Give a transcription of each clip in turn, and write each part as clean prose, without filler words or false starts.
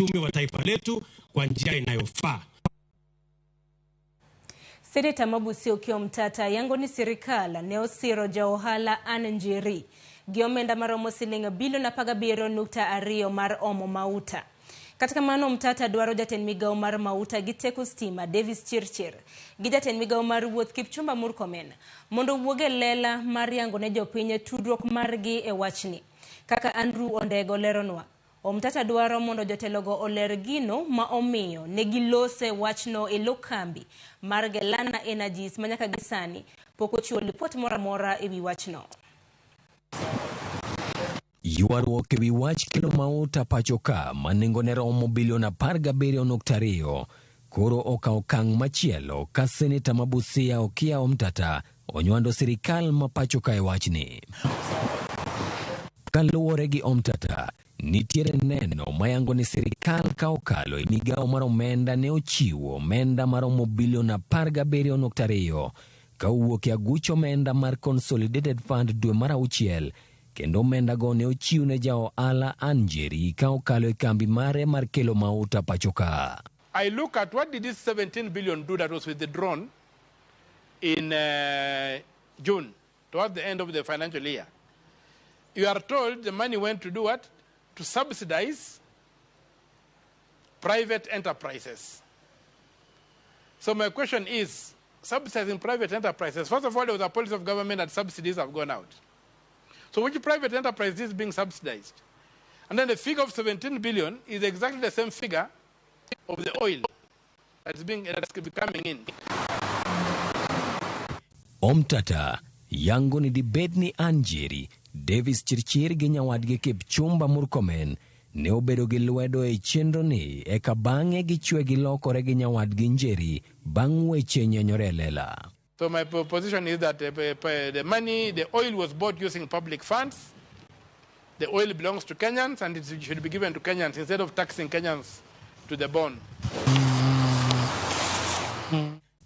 Uchumi wa taifa letu kwa njia inayofaa. Seneta ma Busia Okiya Omtata yango ni sirikal ne osiro ja ohala Anne Njeri gi omenda maromo siling bilion 17.2 mar omo mauta. Kata kamano Omtata dwaro jatend migao mar mauta gi teko stima Davis Chirchir gi jatend migao mar wuoth Kipchumba Murkomen mondo owuog e lela mar yango ne jopiny tudruok margi e wachni. Kaka Andrew Ondego leronwa, Omtata dwaro mondo jotelogo oler gino ma omiyo ne gilose wachno e lo kambi mar Galana Energies ma nyaka gi sani pok ochiwo lipot moro amora e wi wachno. Ywaruok ewi wach kelo mauta pacho ka ma nengone romo bilion 17.2 koro okawo okang' machielo ka seneta ma Busia Okiya Omtata onywando sirikal ma pacho ka e wachni. Kaluwore gi Omtata, nitiere neno mayango ni sirikal ka okalo e migawo mar omenda ne ochiwo omenda maromo bilion 17.2 ka owuok e aguch omenda mar Consolidated Fund dwe mar auchiel kendo omendago ne ochiw ne ja ohala Anne Njeri ka okalo e kambi mare mar kelo mauta pacho ka. I look at what did this 17 billion do that was withdrawn in June, towards the end of the financial year. You are told the money went to do what? To subsidize private enterprises. So my question is, subsidizing private enterprises, first of all, there was a policy of government that subsidies have gone out. So which private enterprise is being subsidized? And then the figure of 17 billion is exactly the same figure of the oil that's coming in. Omtata yango ni dibed ni Anne Njeri, Davis Chirchir gi nyawadgi Kipchumba Murkomen ne obedo gi lwedo e chenro ni eka bang'e gichwe gilokore gi nyawadgi Njeri bang' weche nyenyore e lela. So my position is that the money, the oil was bought using public funds. The oil belongs to Kenyans and it should be given to Kenyans instead of taxing Kenyans to the bone.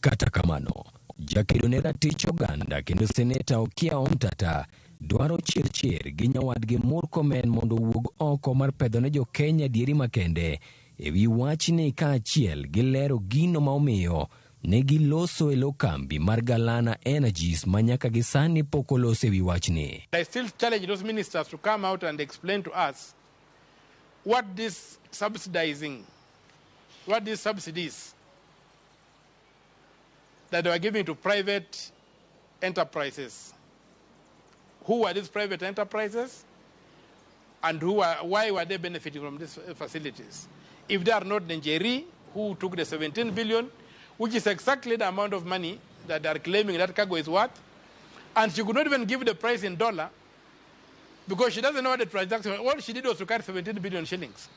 Kata kamano, jakedo ne ratich oganda kendo seneta Okiya Omtata dwaro Chirchir gi nyawadgi Murkomen mondo owuog oko mar pedho ne jo-Kenya adieri makende ewi wachni kaachiel gi lero gino ma omiyo ne giloso e lo kambi mar Galana Energies ma nyaka gi sani pok olos ewi wachni. I still challenge those ministers to come out and explain to us what this subsidizing, what these subsidies that they were giving to private enterprises. Who are these private enterprises? And why were they benefiting from these facilities? If they are not Njeri, who took the 17 billion, which is exactly the amount of money that they are claiming that cargo is worth, and she could not even give the price in dollar because she doesn't know what the transaction. All she did was to carry 17 billion shillings.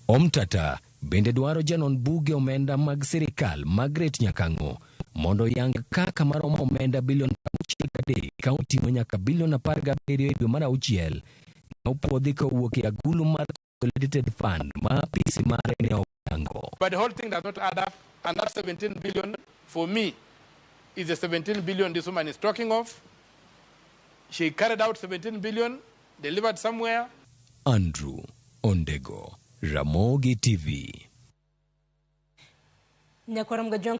Omtata bende dwaro janon buge omenda mag sirikal Margaret Nyakang'o mondo yang kaka maromo omenda bilion 63 ka oting'o nyaka bilion 17 e dwe mar auchiel ne opuodhi ka owuok e agulu mar Consolidated Fund ma apisi mare ne oyango. But the whole thing does not add up, and that 17 billion, for me, is the 17 billion this woman is talking of. She carried out 17 billion, delivered somewhere. Andrew Ondego, Ramogi TV. Nyakwara Mgajwang.